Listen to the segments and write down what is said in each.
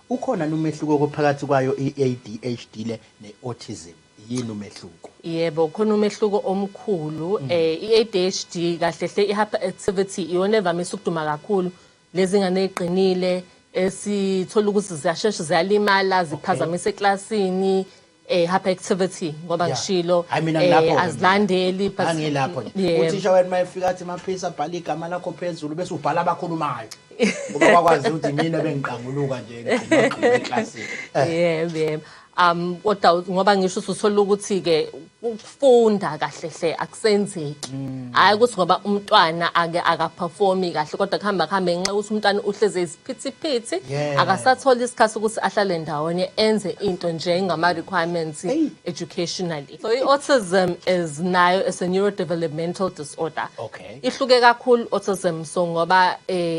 Ukhona nomehluko phakathi kwayo i-ADHD le ne-autism? Yini umehluko? Yebo, khona umehluko omkhulu. I-ADHD kahle hle i-hyperactivity iyona evamise ukuduma kakhulu. Lezi ngane eziqinile esithola ukuthi ziyashesha ziyalimala, ziphazamisa eklasini, hyperactivity ngoba ngishilo Hayi, mina ngilapho-ke mina. azilandeli but Angilapho nje. Uthisha wena mayefika athi, "Maphisa, abhala igama lakho phezulu," bese ubhala abakhulumayo. Ngoba kwakwazi ukuthi mina bengiqanguluka nje ngigxuma eklasini. Yebo. Kodwa ngoba ngisho usuthola ukuthi ke ukufunda kahle hle akusenzeki. Hayi ukuthi ngoba umntwana ake akaperformi kahle, kodwa kuhamba kuhambe ngenxa ukuthi umntwana uhleze iziphithiphithi, akasatholi isikhathi ukuthi ahlale ndawonye enze into njengama requirements educationally. So i-autism is nayo is a neurodevelopmental disorder. Ihluke kakhulu autism, so ngoba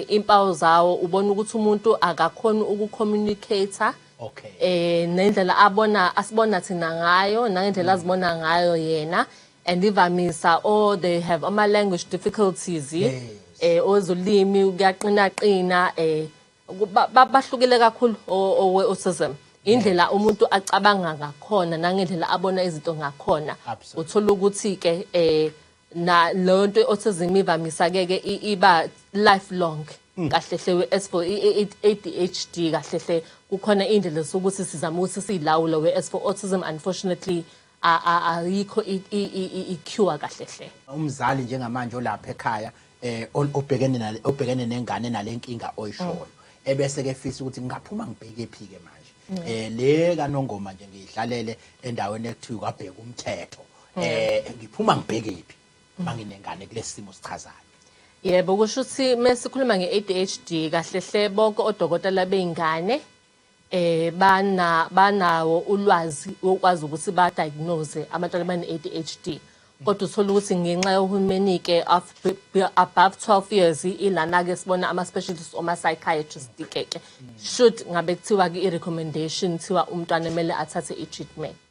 impawu zawo ubona ukuthi umuntu akakhoni ukucommunicate nendlela abona asibona thina ngayo nangendlela azibona ngayo yena, and ivamisa or they have ama language difficulties, ozulimi kuyaqina qina, bahlukile kakhulu owe autism, indlela umuntu acabanga ngakhona nangendlela abona izinto ngakhona. Uthola ukuthi ke na leyo nto i-autism ivamisa ke iba lifelong kahle hle. As for i-ADHD, kahle hle kukhona indlela sokuthi sizama ukuthi siyilawule, whereas for autism, unfortunately, ayikho i-cure kahle hle. Umzali njengamanje olapha ekhaya obhekene nengane nalenkinga oyishoyo, ebese ke efisa ukuthi ngingaphuma ngibheke phi ke manje, le kaNongoma nje ngiyihlalele endaweni ekuthiwa kwabheka umthetho, ngiphuma ngibheke phi manginengane kulesi simo sichazayo? Yebo, kusho ukuthi mesikhuluma nge-ADHD, kahle hle bonke odokotela beingane bana banawo ulwazi wokwazi ukuthi ba diagnose abantwana abane ADHD, kodwa uthola ukuthi ngenxa yohulumeni ke above 12 years ilana ke sibona ama specialists oma psychiatrist ke should ngabe kuthiwa ke i recommendation, thiwa umntwana kumele athathe i treatment.